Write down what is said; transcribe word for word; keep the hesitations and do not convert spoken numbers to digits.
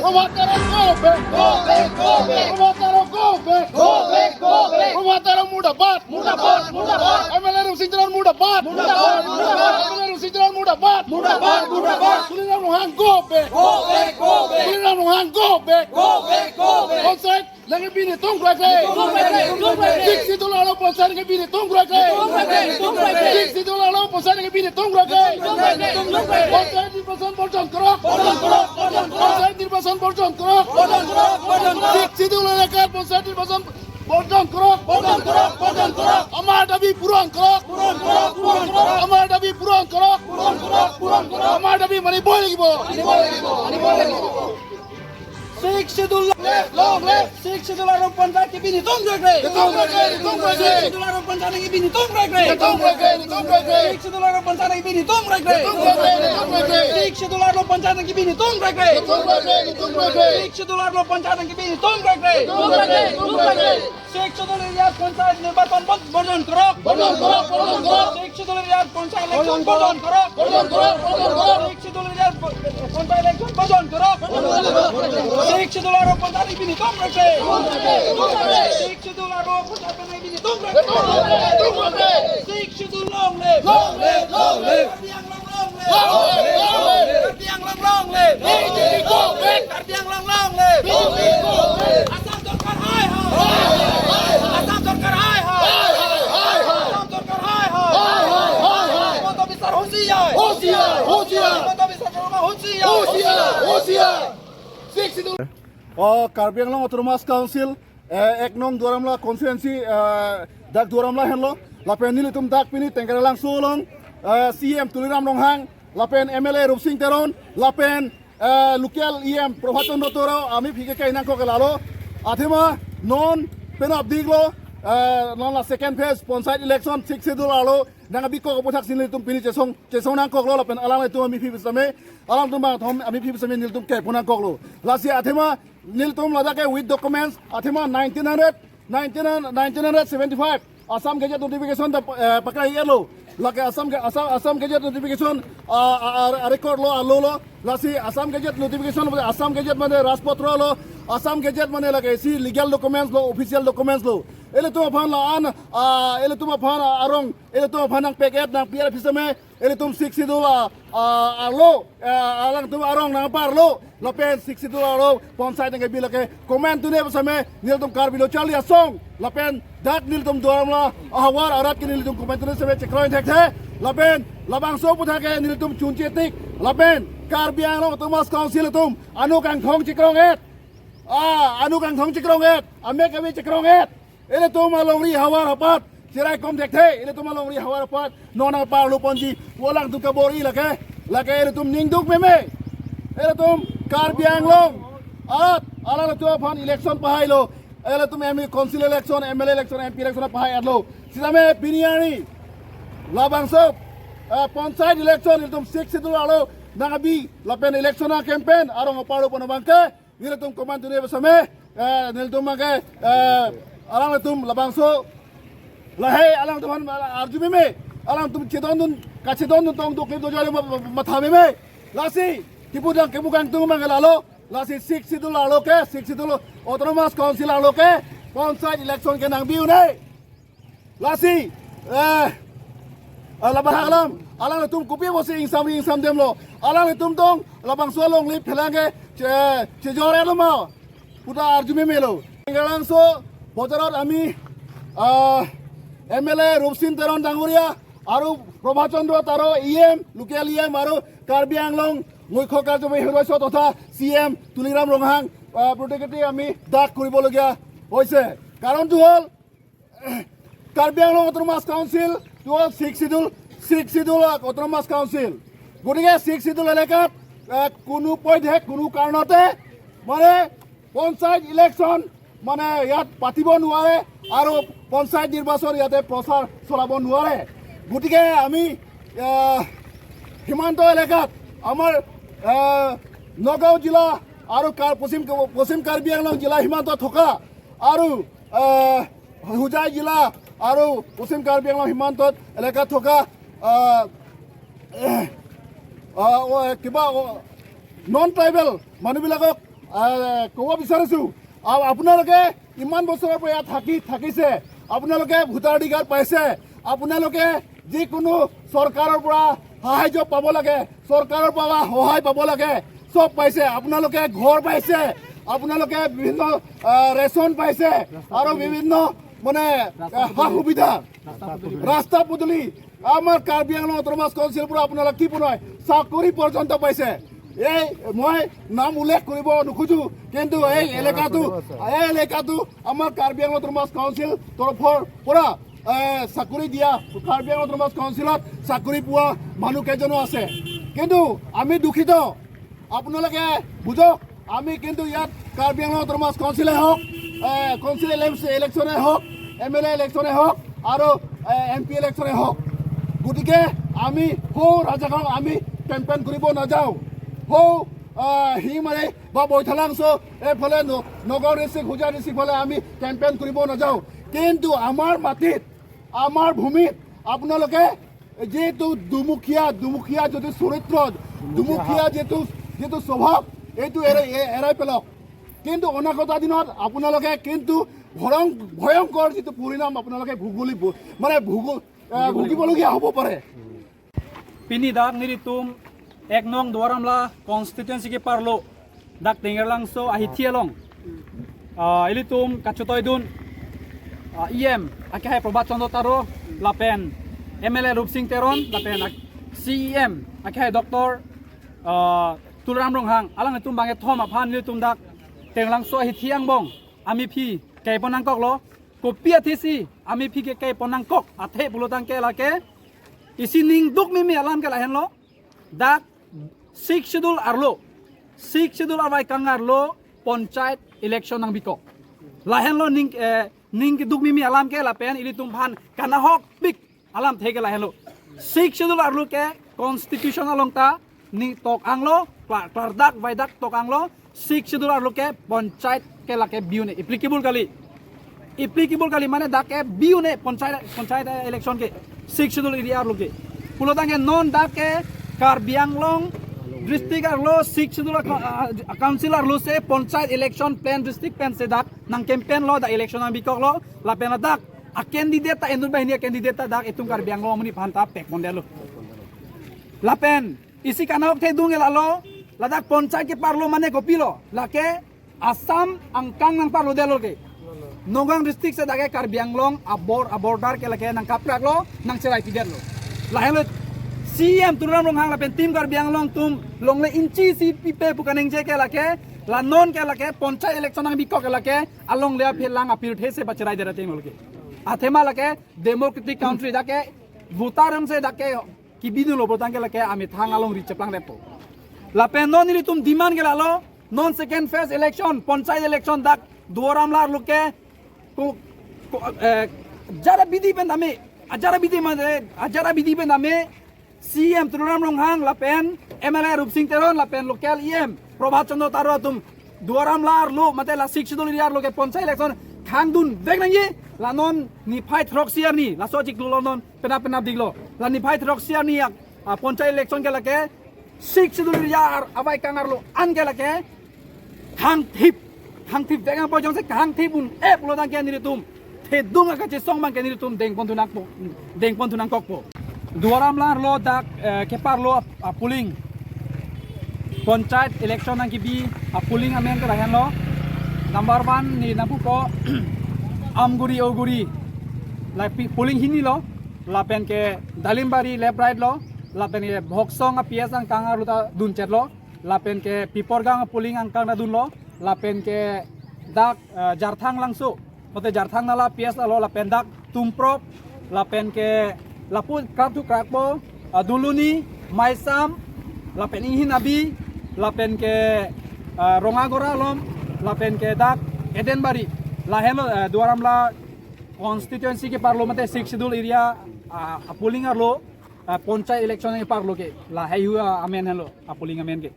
Prabhat Teron go back! Go back, go back! Prabhat Teron go back! Go back, go back! Prabhat Teron murdabad! Murdabad, murdabad! M L A Rupsing Teron murdabad! Murdabad, murdabad! M L A Rupsing Teron murdabad! Murdabad, murdabad! Tuliram Ronghang go back! Go back, go back! Tuliram Ronghang go back! Go back, go back! Panchayat nangkebi netum krekre! Netum krekre, netum krekre! Sixth Schedule arlo panchayat nangkebi netum krekre! Netum krekre, netum krekre! Sixth Schedule arlo panchayat nangkebi netum krekre! Netum krekre, netum krekre! Panchayat nirbachan borjon korok! Borjon korok, borjon korok! Panchayat nirbachan borjon korok! Borjon korok, borjon korok! Sixth Schedule elakar panchayat nirbachan borjon korok! Borjon korok, borjon korok! Amar dabi puron korok! Puron korok, puron korok! Amar dabi puron korok! Puron korok, puron korok! Amar dabi maniboi lagibo! Maniboi lagibo! Maniboi lagibo! Sixth Schedule long live, long live! Sixth Schedule arlo panchayat kebi netum krekre! Netum krekre, netum krekre! Sixth Schedule arlo panchayat kebi netum krekre! Netum krekre, netum krekre! Sixth Schedule arlo panchayat kebi netum krekre! Netum krekre, netum krekre! Sixth Schedule arlo panchayat kebi netum krekre! Netum krekre, netum krekre! Sixth Schedule arlo panchayat kebi netum krekre! Netum krekre, netum krekre! Sixth Schedule area panchayat nirbachan bon-, borjon korok! Borjon korok, borjon korok! Sixth Schedule area panchayat election borjon korok! Borjon korok, borjon korok! Sixth Schedule area panchayat election borjon korok! Borjon korok, borjon korok! Sixth Schedule arlo panchayat kebi netum krekre! Netum krekre, netum krekre! Sixth Schedule arlo panchayat kebi netum krekre! Netum krekre, netum krekre! Sixth Schedule long live! Long live, long live! Karbi Anglong long live! Long live, long live! Karbi Anglong long live! B J P go back! Karbi Anglong long live! B J P go back! Assam Sorkar hai hai! Assam Sorkar hai hai! Assam Sorkar hai hai! Himanta Biswa hoshiar! Hoshiar! Hoshiar! Himanta Biswa Sarma hoshiar! Hoshiar! Hoshiar! Sixth Schedule. Oh, Karbi Anglong Autonomous Council, eh, ek nong Duar Amla constituency, eh, dak Duar Amla henlo, lapen nelitum dak pini Tengkaralangso along, eh, C M Tuliram Ronghang, lapen M L A Rupsing Teron, lapen, eh, local E M Prabhat Chandra Toro, amephi ke kai nangkok lalo. Athema non penap diklo, eh, non la second phase panchayat election Sixth Schedule arlo nangkebikok aputhaksi nelitum pini chesong, chesong nangkoklo lapen alanglitum amephi pusitame, alangtum bang thom amephi pusitame nelitum kepon nangkoklo. Lasi athema nelitum ladak ke with documents, athema nineteen hundred, nineteen, nineteen hundred seventy-five Assam Gazette notification ta, eh, pakrai-etlo. Lake Assam Ga-, Assam, Assam Gazette notification, ah, ah, ah, record lo, alo lo. Lasi Assam Gazette notification, Assam Gazette mane rajpatra lo. Assam Gazette mane lake isi legal documents lo, official documents lo. Ilitum aphan la-an, ah, ilitum aphan, ah, arong, ilitum aphan nangpek-et nangpi-et pusitame, ilitum Sixth Schedule, ah, ah, arlo, ah, alangtum arong nangparlo, lapen Sixth Schedule arlo panchayat nangkebi lake komantu ne pusitame, nelitum Karbi Lo Charli Asong, lapen dak nelitum Duar Amla ahavar arat ke nelitum komantu ne pusitame chekroi thekthe, lapen labangso aputhak ke nelitum chunche tik, lapen Karbi Anglong Autonomous Council atum anu kangthong chekrong-et, ah, anu kangthong chekrong-et, amek ave chekrong-et. Ilitum alongri havar aphan cherai kom thekthe, ilitum alongri havar aphan non nangparlo ponji pu alangtum kabor-i lake, lake ilitum ningduk meme. Ilitum Karbi Anglong arat, alangtum aphan election pahailo, ilitum M L A council election, M L A election, M P election pahai-etlo. Sitame pini arni labangso, eh, panchayat election ilitum Sixth Schedule arlo nangkebi lapen election a-campaign arong aparlo pon abangke nelitum komantu ne pusitame, eh, nelitum abangke, eh, alanglitum labangso lahei alangtum aphan arju meme, alangtum chedondun, kachedondun tong duklim dojali ma-, ma-, matha meme. Lasi kipudang kipukang tung abangke lalo, lasi Sixth Schedule arlo ke, Sixth Schedule Autonomous Council arlo ke panchayat election ke nangbi un-e. Lasi, eh, eh, labahak alam, alangtum kopi pusi ingsamri ingsamdemlo, alangtum tong labangso alongri phelang ke che-, chejor-etlo ma puta arju memelo. Tengkaralangso bojarot ami, ah, M L A Rupsing Teron dangoria, aru Prabhat Chandra Taro E M, local E M, aru Karbi Anglong Mukhya Karjobari Hiroi Sototha C M Tuliram Ronghang, ah, প্ৰতিনিধি আমি dak কৰিবলগীয়া হৈছে। Karon tu hol, Karbi Anglong Autonomous Council, to Sixth Schedule, Sixth Schedule Autonomous Council. গতিকে Sixth Schedule এলেকাত, এ, কোনো পধ্যে, কোনো কাৰণতে, মানে, পঞ্চায়ত ইলেকশ্যন, মানে, ইয়াত পাতিব নোৱাৰে আৰু পঞ্চায়ত নিৰ্বাচন ইয়াতে প্ৰচাৰ চলাব নোৱাৰে। গতিকে আমি, এ, সীমান্ত এলেকাত আমাৰ, এ, নগাঁও জিলা আৰু কাৰ-, পশ্চিম, পশ্চিম কাৰ্বি আংলং জিলা সীমান্ত থকা আৰু, এ, হোজাই জিলা আৰু পশ্চিম কাৰ্বি আংলং সীমান্তত এলেকাত থকা, আহ, আহ, অ, কিবা, অ, নন ট্ৰাইবেল মানুহবিলাকক আহ, ক'ব বিচাৰিছো, আ- আপোনালোকে ইমান বছৰৰ পৰা ইয়াত থাকি থাকিছে, আপোনালোকে ভোটাধিকাৰ পাইছে, আপোনালোকে যিকোনো চৰকাৰৰ পৰা সাহায্য পাব লাগে, চৰকাৰৰ পৰা সহায় পাব লাগে, চব পাইছে। আপোনালোকে ঘৰ পাইছে, আপোনালোকে বিভিন্ন আহ, ৰেচন পাইছে আৰু বিভিন্ন মানে আহ, সা সুবিধা, ৰাস্তা পদূলি। আমাৰ কাৰ্বি আংলং অট'নমাছ কাউন্সিল পৰা আপোনালোকে কি পুনৰ চাকৰি পৰ্যন্ত পাইছে। এই মই নাম উল্লেখ কৰিব নোখোজো, কিন্তু এই এলেকাটো, এই এলেকাটো আমাৰ কাৰ্বি আংলং অট'নমাছ কাউন্সিল তৰফৰ পৰা এ, চাকৰি দিয়া, কাৰ্বি আংলং অট'নমাছ কাউন্সিলত চাকৰি পোৱা মানুহ কেইজনো আছে। কিন্তু আমি দুখিত, আপোনালোকে বুজক। আমি কিন্তু ইয়াত কাৰ্বি আংলং অট'নমাছ কাউন্সিলে হওক, এ, কাউন্সিল ইলেক- ইলেকশ্যনে হওক, এম এল এ ইলেকশ্যনে হওক আৰু এ, এম পি ইলেকশ্যনে হওক, গতিকে আমি সৌ ৰাজাগাঁও আমি কেম্পেইন কৰিব নাযাওঁ। সৌ আহ, হিমাৰে বা বৈঠালাংচ' এইফালে ন- নগাঁও ডিষ্ট্ৰিক্ট, হোজাই ডিষ্ট্ৰিক্ট ফালে আমি কেম্পেইন কৰিব নাযাওঁ। কিন্তু আমাৰ মাটিত, আমাৰ ভূমিত আপোনালোকে যিটো দুমুখীয়া, দুমুখীয়া যিটো চৰিত্ৰ, দুমুখীয়া যিটো, যিটো স্বভাৱ, এইটো এৰাই, এ- এৰাই পেলাওক। কিন্তু অনাগত দিনত আপোনালোকে কিন্তু ভয়ং- ভয়ংকৰ যিটো পৰিণাম আপোনালোকে ভুগিব, মানে ভুগ- আহ, ভুগিবলগীয়া হ'ব পাৰে। Pini dak nelitum ek nong Duar Amla constituency keparlo dak Tengerlangso ahithi along, ah, ilitum kachetoidun, ah, E M akehai Prabhat Chandra Taro lapen M L A Rupsing Teron lapen ak- C E M akehai Doctor, ah, Tuliram Ronghang, alanglitum bangkethom aphan nelitum dak Tengerlangso ahithi angbong amephi keponangkoklo. Kopi athesi amephi ke keponangkok athe pulotangte lake isi ning dukmeme alam ke lahenlo. Dak Sixth Schedule arlo, Sixth Schedule avaikang arlo panchayat election nangbikok. Lahenlo ning, eh, ning kedukmeme alam ke lapen ilitum aphan kanahokpik alamthe ke lahenlo. Sixth Schedule arlo ke constitution along ta ning tok anglo, kla- klardak vaidak tok anglo, Sixth Schedule arlo ke panchayat ke lake biu ne applicable kali. Applicable kali mane dak ke biu ne panchayat, panchayat election ke Sixth Schedule area arlo ke. Pulotangte non dak ke Karbi Anglong district arlo Sixth Schedule a- a- a- council arlo si panchayat election pen district pensi dak nang campaign lo, dak election nangbikoklo, lapen dak a candidate ta inut banghini a candidate ta dak itum Karbi Anglong amonit aphan ta pekpondetlo. Lapen isi kanahokthedung ke lalo, ladak panchayat keparlo mane kopilo, lake Assam angkang nangparlodetlo ke. Nagaon district si dak ke Karbi Anglong abor- aborder ke lake nangkapraklo, nangcheraipidetlo. Lahenlo C E M Tuliram Ronghang lapen team Karbi Anglong atum longle inchi isi pipe pu kaningje ke lake, la non ke lake panchayat election nangbikok ke lake alongle aphelang apirthe si pacheraidetlo ke. Athema lake democratic country dak ke voter rong si dak ke kebinolo pulotangte lake amethang alongri cheplangdetpo. Lapen non nelitum demand ke lalo, non second phase election, panchayat election dak Duar Amla arlo ke ko- ko- eh, ajat abidi pen tame, ajat abidi mane, ajat abidi pen tame C E M Tuliram Ronghang lapen M L A Rupsing Teron lapen local E M Prabhat Chandra Taro atum Duar Amla arlo mate la Sixth Schedule area arlo ke panchayat election khangdunvek nangji. La non niphai throksi arni, laso chiklo non penap penapdiklo. La niphai throksi arni yak, ah, panchayat election ke lake Sixth Schedule area ar- avaikang arlo an ke lake khangthip, khangthipvek nangpo, jongsi khangthip un-e pulotangte nelitum thedung akachesong abang ke nelitum dengponthu nangpo, dengponthu nangkokpo. Duar Amla arlo dak, eh, keparlo ap- apolling, panchayat election nangkebi apolling amen ke lahenlo. Number one ne nangpupo Amguri Oguri, la pi- polling hini lo, lapen ke Dalimbari left right lo, lapen ke Bhoksong a P S angkang arlo ta dunchetlo, lapen ke Piporgang polling angkang ta dunlo, lapen ke dak, eh, Jarthang Langso, mate Jarthang Nala P S alo, lapen dak Tumprok, lapen ke lapu krap thu krakpo, eh, Duluni, Maisam, lapen Inghin Abi, lapen ke, eh, Rongagora along, lapen ke dak Edenbari. Lahenlo, eh, Duar Amla constituency keparlo mate Sixth Schedule area, ah, apolling arlo, ah, panchayat election keparlo ke. Lahai hu amen henlo, apolling amen ke.